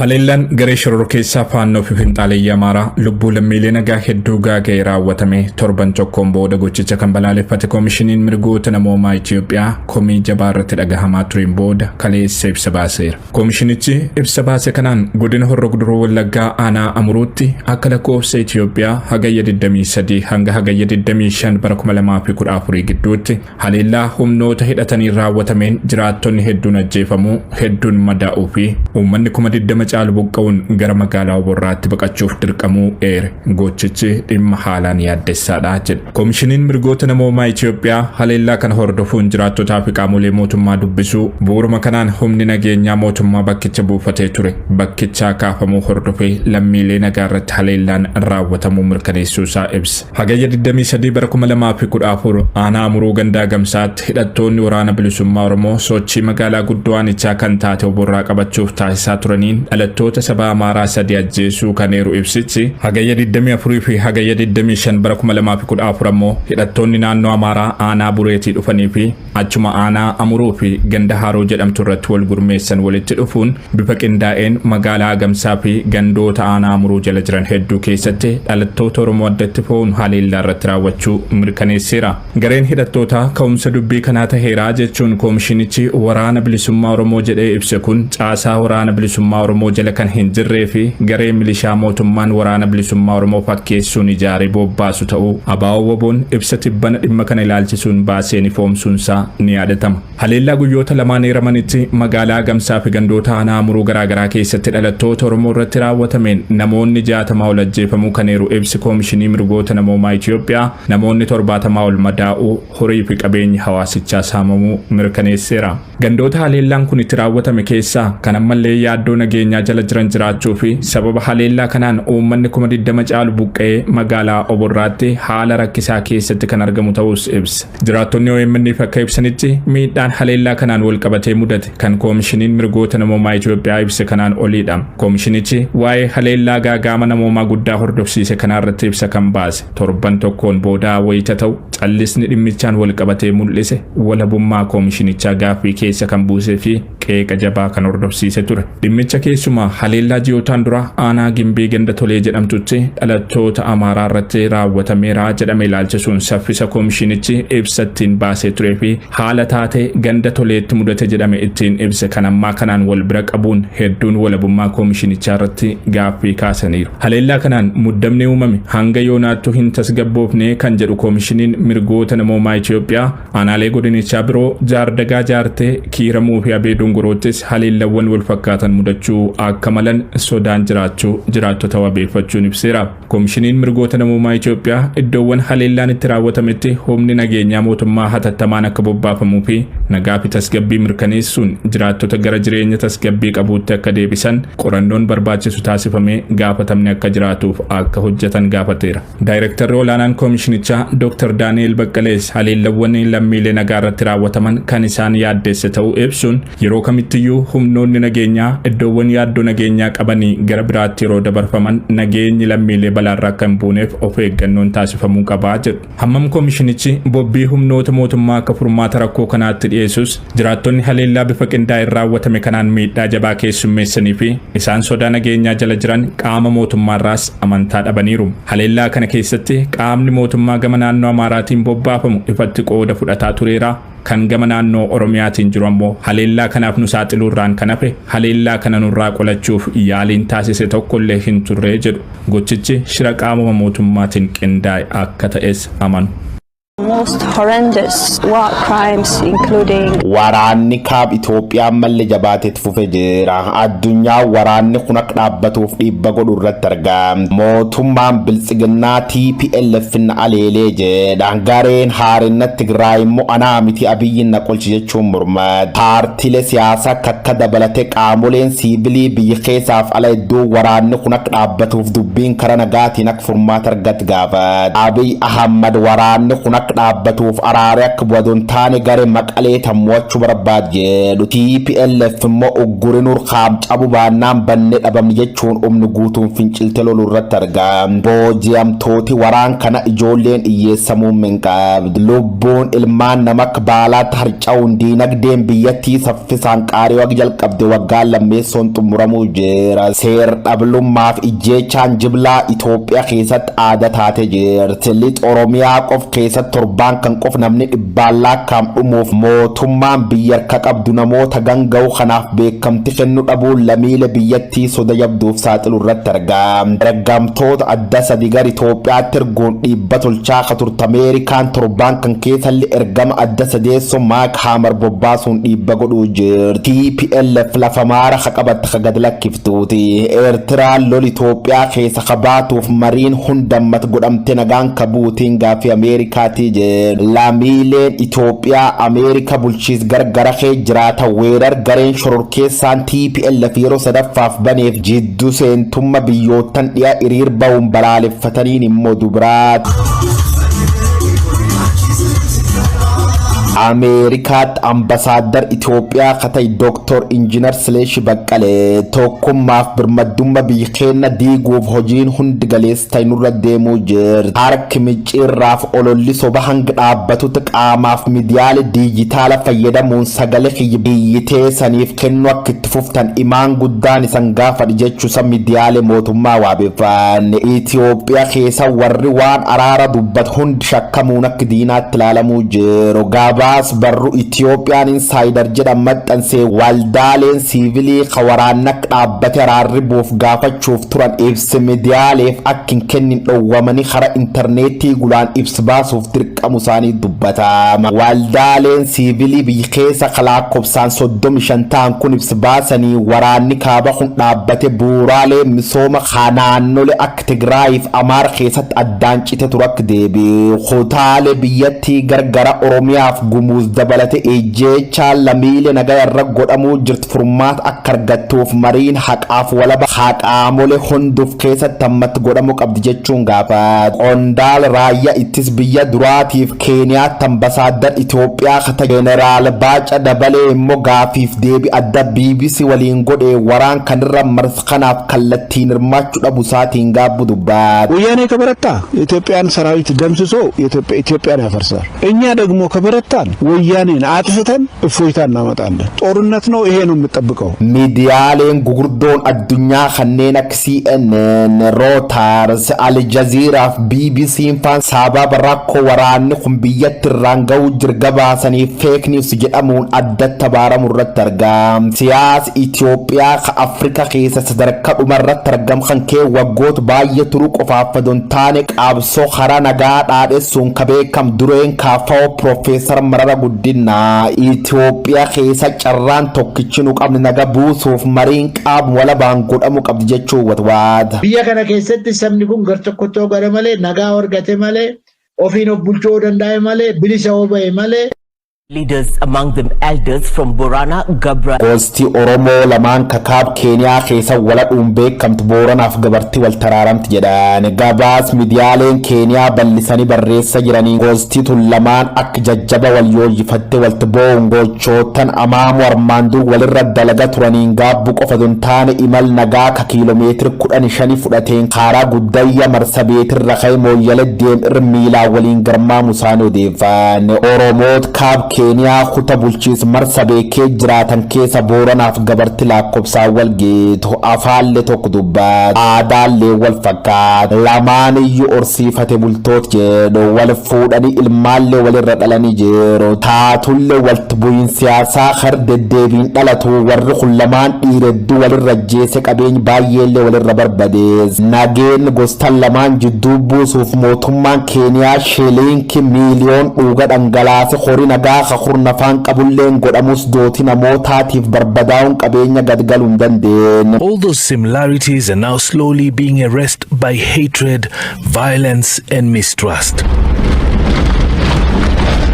Haleellaan garee shororkeessaa Faannoo fi Finxaaleyyii Amaaraa lubbuu lammiilee nagaa hedduu gaaga'e raawwatame torban tokkoon booda gochicha kan balaaleffate Koomishiniin Mirgoota Namoomaa Itiyoophiyaa komii jabaa irratti dhagahamaa tureen booda kaleessa ibsa baaseera. Koomishinichi ibsa baase kanaan godina Horro Guduruu Wallaggaa aanaa Amuruutti akka lakkoofsa Itiyoophiyaa Hagayya 23 hanga Hagayya 25 bara 2014 gidduutti Haleellaa humnoota hidhataniin raawwatameen jiraattonni hedduun ajjeefamuu, hedduun madaa'uu fi uummanni 20,000 caalu buqqa'uun gara magaalaa Oborraatti baqachuuf dirqamuu eere. Gochichi dhimma haalaan yaaddessaadha jedhe. Komishiniin Mirgoota Namoomaa Itiyoophiyaa haleellaa kana hordofuun jiraattotaa fi qaamolee mootummaa dubbisuu, bu'uuruma kanaan humni nageenyaa mootummaa bakkicha buufatee ture bakkichaa kaafamuu hordofee lammiilee nagaa irratti haleellaan raawwatamuu mirkaneessuu isaa ibse. Hagayya 23 bara 2014 aanaa Amuruu gandaa Gamsaatti hidhattoonni Waraana Bilisummaa Oromoo sochii magaalaa guddoo aanichaa kan taate Oborraa qabachuuf taasisaa turaniin dhalattoota saba Amaaraa sadi ajjeesuu kan eeru ibsichi, Hagayya 24 fi Hagayya 25 bara 2014 ammoo hidhattoonni naannoo Amaaraa aanaa Bureetii dhufanii fi Achuma aanaa Amuruu fi ganda Haaroo jedhamtu irratti wal gurmeessan walitti dhufuun bifa qindaa'een magaalaa Agamsaa fi gandoota aanaa Amuruu jala jiran hedduu keessatti dhalattoota Oromoo addatti fo'uun haleellaa irratti raawwachuu mirkaneesseera. Gareen hidhattootaa ka'umsa dubbii kanaa taheera jechuun koomishinichi Waraana Bilisummaa Oromoo jedhee ibse kun caasaa Waraana Bilisummaa Oromoo jala kan hin jirree fi garee milishaa mootummaan Waraana Bilisummaa Oromoo fakkeessuun ijaaree bobbaasu ta'uu ABO-WBOn ibsa tibbana dhimma kana ilaalchisuun baaseen ifoomsuunsaa ni yaadatama. Haleellaa guyyoota lamaan eeramanitti magaalaa Agamsaa fi gandoota aanaa Amuruu garaagaraa keessatti dhalattoota Oromoo irratti raawwatameen namoonni 60 ol ajjeefamuu kan eeru ibsi Koomishinii Mirgoota Namoomaa Itiyoophiyaa namoonni 70 ol madaa'uu, horii fi qabeenyi hawaasichaa saamamuu mirkaneesseera. Gandoota haleellaan kun itti raawwatame keessaa kan ammallee yaaddoo nageenyaa jala jiran jiraachuu fi sababa haleellaa kanaan uummanni 20,000 caalu buqqa'ee magaalaa Oborraatti haala rakkisaa keessatti kan argamu ta'uus ibse. Jiraattonni OMN'f akka ibsanitti miidhaan haleellaa kanaan walqabatee mudate kan Koomishiniin Mirgoota Namoomaa Itoophiyaa ibse kanaan oliidha. Koomishinichi waa'ee haleellaa gaaga'ama namoomaa guddaa hordofsiise kanaarratti ibsa kan baase torban tokkoon boodaa wayita ta'u, Callisni dhimmichaan walqabatee mul'ise walabummaa koomishinichaa gaaffii keessa kan buusee fi qeeqa jabaa kan hordofsiise ture. Dhimmicha keessumaa haleellaa ji'ootaan dura aanaa Gimbii ganda Tolee jedhamtutti dhalattoota Amaaraa irratti raawwatameera jedhame ilaalchisuun saffisa koomishinichi ibsa ittiin baasee turee fi haala taatee ganda Toleetti mudate jedhame ittiin ibse kan ammaa kanaan wal bira qabuun hedduun walabummaa koomishinichaa irratti gaaffii kaasaniiru. Haleellaa kanaan muddamni uumame hanga yoonaattuu hin tasgabboofne kan jedhu Koomishiniin Mirgoota Namoomaa Itiyoophiyaa, aanaalee godinichaa biroo Jaardagaa Jaartee, Kiiramuu fi Abee Dongoroottis haleellawwan walfakkaatan mudachuu akka malan sodaan jiraachuu jiraattota wabeeffachuun ibseera. Koomishiniin Mirgoota Namoomaa Itiyoophiyaa iddoowwan haleellaan itti raawwatametti humni nageenyaa mootummaa hatattamaan akka bobbaafamuu fi nagaa fi tasgabbii mirkaneessuun jiraattota gara jireenya tasgabbii qabuutti akka deebisan qorannoon barbaachisu taasifamee gaafatamni akka jiraatuuf akka hojjetan gaafateera. Daayrektarri olaanaan koomishinichaa Dr. Daani'eel Baqqalees haleellawwan lammiilee nagaa irratti raawwataman kan isaan yaaddesse ta'uu ibsuun yeroo kamittiyyuu humnoonni nageenyaa iddoowwan yaaddoo nageenyaa qabanii gara biraatti yeroo dabarfaman nageenyi lammiilee balaarra akka hin buuneef of eeggannoon taasifamuu qabaa jedhu. Hammam komishinichi bobbii humnoota mootummaa akka furmaata rakkoo kanaatti dhiyeessus, jiraattonni haleellaa bifa qindaa'een raawwatame kanaan miidhaa jabaa keessummeessanii fi isaan sodaa nageenyaa jala jiran qaama mootummaarraas amantaa dhabaniiru. Haleellaa kana keessatti qaamni mootummaa gama naannoo Amaaraatiin bobbaafamu ifatti qooda fudhataa tureera, kan gama naannoo Oromiyaatiin jiru ammoo haleellaa kanaaf nu saaxiluurraan kan hafe haleellaa kana nurraa qolachuuf yaaliin taasise tokkollee hin turre jedhu. Gochichi shira qaamuma mootummaatiin qindaa'e akka ta'es amanu. most horrendous war crimes including Waraanni kaab Itoophiyaa ammallee jabaatee itti fufe jira. Addunyaan waraanni kun akka dhaabbatuuf dhiibba godhu irratti argamti. Mootummaan Biltsiginnaa TPLF na aleelee jedha. Gareen haarenna Tigraay immoo anaa miti Abiyyiin na qolche jechuun mormate. Paartilee siyaasaa kakka dabalatee qaamoleen siivilii biyya keessaaf ala hedduu waraanni kun akka dhaabbatuuf dubbiin karaa nagaatiin akka furmaata argatu gaafate. Abiy Ahmad waraanni kun akka dhaabbatuuf Dhaabbatuuf araaree akka bu'adoon taane garee Maqalee tammo'achuu barbaad jedhu. TPLF immoo ugguri nurkaam cabu baannaan bannee dhabamni jechuun humni guutuun fincilte loluu irratti argam. Booji'amtooti waraan kana ijoolleen hiyyeessamuu min qabdi. Lubbuun ilmaan nama akka baalaatti harca'uun diinagdeen biyyattii saffisaan qaarii wag jalqabde waggaan lammeessoon xumuramuu jira. Seer dhablummaaf ijjeechaan jiblaa Itoophiyaa keessatti aada taate jirti. Lixa Oromiyaa qof keessatti torbaan kan qof namni dhibbaan lakkaa'am dhumuuf mootummaan biyya harka qabdu namoota ganga'u kanaaf beekamti kennu dhabuun lammiilee biyyattii soda jabduuf saaxilu irratti argama. Ergamtoota adda sadi gara Itoophiyaatti erguun dhiibba tolchaa ka turte Ameerikaan torbaan kan keessallee ergama adda sadeessoo Maak Haamar bobbaasuun dhiibba godhuu jirti. TPLF lafa maara ka qabatte ka gad lakkiftuuti. Eertiraan lol Itoophiyaa keessa ka baatuuf mariin hundammat godhamte nagaan ka buutiin gaaffii Ameerikaatii jedhu. Lammiileen Itoophiyaa Ameerika bulchiis gargara kee jiraata weerar gareen shororkeessaan TPLF yeroo sadaffaaf baneef jidduu seentummaa biyyoottan dhiyaa hiriir ba'uun balaaleffataniin immoo dubaraati. Ameerikaatti ambasaaddar Itoophiyaa ka ta'e Dooktor Injiinar Sileeshi Baqqalee tokkummaaf birmaddummaa biyya keenya diiguuf hojiin hundi galeessa ta'e nurra deemuu jirti. Harki micciirraaf ololli soba hanga dhaabbatutti qaamaaf miidiyaalee diijitaala fayyadamuun sagalee kiyya biyyitee saniif kennu akka itti fuftan imaan guddaan isan gaafadha jechuusa miidiyaalee mootummaa waabeffanne. Itoophiyaa keessa warri waan araara dubbatu hundi shakkamuun akka diinaatti ilaalamuu jiru. Gabaas barru Itoophiyaan Insider jedhan maxxansee waldaaleen siivilii ka waraanna dhaabbate araarri buuf gaafachuuf turan ibsi miidiyaaleef akka hin kennin dhowwamanii karaa intarneetii gulaan ibsi baasuuf dirqamu isaanii dubbatama. Waldaaleen siivilii biyya keessa lakkoofsaan 35 ta'an kun ibsi baasanii waraanni kaaba kun dhaabbate bu'uuraalee misooma naannolee akka Tigraayiif Amaara keessatti addaan cite ture akka deebi'u. Kutaalee biyyattii gargara Oromiyaaf Gumuuz dabalate ejjeechaa lammiilee nagaa irra godhamuu jirtu furmaata akka argattuuf mariin haqaaf walaba haqaamolee hunduuf keessatti hammatti godhamuu qabdi jechuun gaafata. Qondaal raayyaa ittis biyya duraatiif Keeniyaatti ambasaaddar Itoophiyaa kata Jeneraal Baaca Dabalee immoo gaafiif deebii adda BBC waliin godhe waraan kanirra marsa kanaaf kallattiin hirmaachuu dhabu isaatiin gaabbu dubbata. ወያኔ ከበረታ የኢትዮጵያን ሰራዊት ደምስሶ ኢትዮጵያን ያፈርሳል። እኛ ደግሞ ከበረታን ወያኔን አጥፍተን እፎይታ እናመጣለን። ጦርነት ነው፣ ይሄ ነው የምጠብቀው። Miidiyaaleen gugurdoon addunyaa kanneen akka CNN, Reuters, Al Jazeera fi BBC faan sababa rakkoo waraanni kun biyyatti irraan ga'uu jirga baasanii fake news jedhamuun addatti abaaramu irratti argama. Siyaasa Itoophiyaa ka Afrikaa keessa sadarkaa dhuma irratti argamu kan kee waggoota baay'ee turuu qofaaf osoo hin taane qabsoo karaa nagaa dhaadhessuun ka beekam dureen kaafa'oo Piroofeesar Marara Guddinaa Itoophiyaa keessa carraan tokkichi nu qabne naga buusuuf mariin qaamu walabaan godhamuu qabdi jechuu watwaata. Biyya kana keessatti sabni kun gar tokkottoo gara malee, nagaa argate malee, ofiin of bulchuu danda'e malee, bilisa hoo ba'e malee. Leaders, among them elders from Borana, Gabra, Gosti Oromoo lamaan kakaab Keeniyaa keessa waladhuun beekamtu Booranaaf Gabartii wal taraaramti jedhan. Gabaas miidiyaaleen Keeniyaa bal'isanii barreessa jiranii gosti tun lamaan akka jajjaba wal yooyyifatte walti boo'uun gochootan amaamu armaan dur walirra dalaga turaniin gaabbu qofa tun taane imal nagaa ka kiiloomeetira 15 fudhateen karaa Guddayya Marsabeetirra ka'e Mooyyale deem irra miilaa waliin garmaamu isaanii odeeffan. Oromoot kaab Keeniyaa kuta bulchiis Marsabeekee jiraatan keessa Booranaaf Gabarti lakkoofsaan wal geetu, afaallee tokko dubbatu, aadaallee wal fakkaatu, lamaan iyyuu horsiifate bultoot jedhu, wal fuudhanii ilmaallee walirra dhalanii jiru. Taatullee walti bu'iin siyaasaa kar deddeebiin dhalatu warri kun lamaan dhiiredduu walirra jeese qabeenya baay'eellee walirra barbadees. Nageen gostan lamaan jidduu buusuuf mootummaan Keeniyaa shiliinki miiliyoon dhuuga dhangalaase horii nagaa kakur nafaan qabulleen godhamus dooti namootaatiif barbadaa'uun qabeenya gadgaluu hin dandeenye. All those similarities are now slowly being erased by hatred, violence, and mistrust.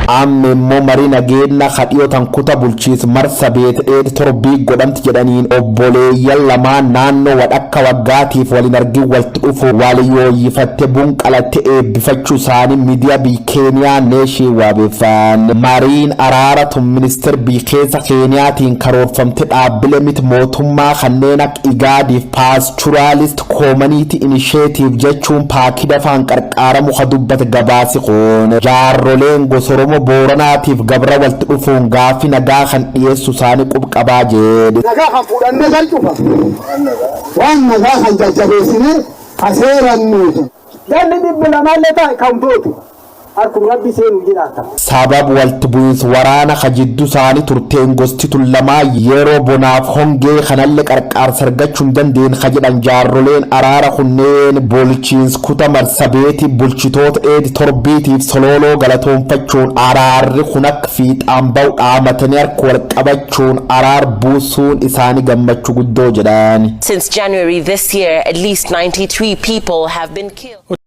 Amma immoo marii nageenya kadhiyootan kuta bulchiis Marsabeet dheed torbii godhamti jedhaniin obboleeyyan lamaan naannoo wadhakka waggaatiif waliin argin walitti dhufu wal yooyyifatte bunqalatte eebbifachuu isaanii miidiyaa biyya Keeniyaa Nation waabeeffan. Mariin araara tun ministeer biyya keessa Keeniyaatiin karoorfamte dhaabbilee miti mootummaa kanneen akka Igaadiif Pastoralist Community Initiative jechuun paakida faan qarqaaramu ka dubbate gabaasi kun, jaarroleen gosa Oromoo Booranaatiif gabra walitti dhufuun gaaffii nagaa kan dhiyeessu isaanii qubqabaa jedhe. Nagaa kan fuudhannee galchufa waan nagaa kan jajjabeessine haseerannuuti. Ganni 200llee ta'e kan bootu harkum Rabbi seenu jiraata. Sabab walitti bu'iinsa waraana ka jidduu isaanii turteen gosti tun lamaa yeroo bonaaf hongee kanallee qarqaarsa argachuu hin dandeenye ka jedhan jaarroleen araara kunneen, bulchiinsa kuta Marsabeetii bulchitoota dheedi torbiitiif Solooloo galatoonfachuun araarri kun akka fiixaan bahu dhaamatanii harka wal qabachuun araar buusuun isaanii gammachuu guddoo jedhan. Since January this year, at least 93 people have been killed.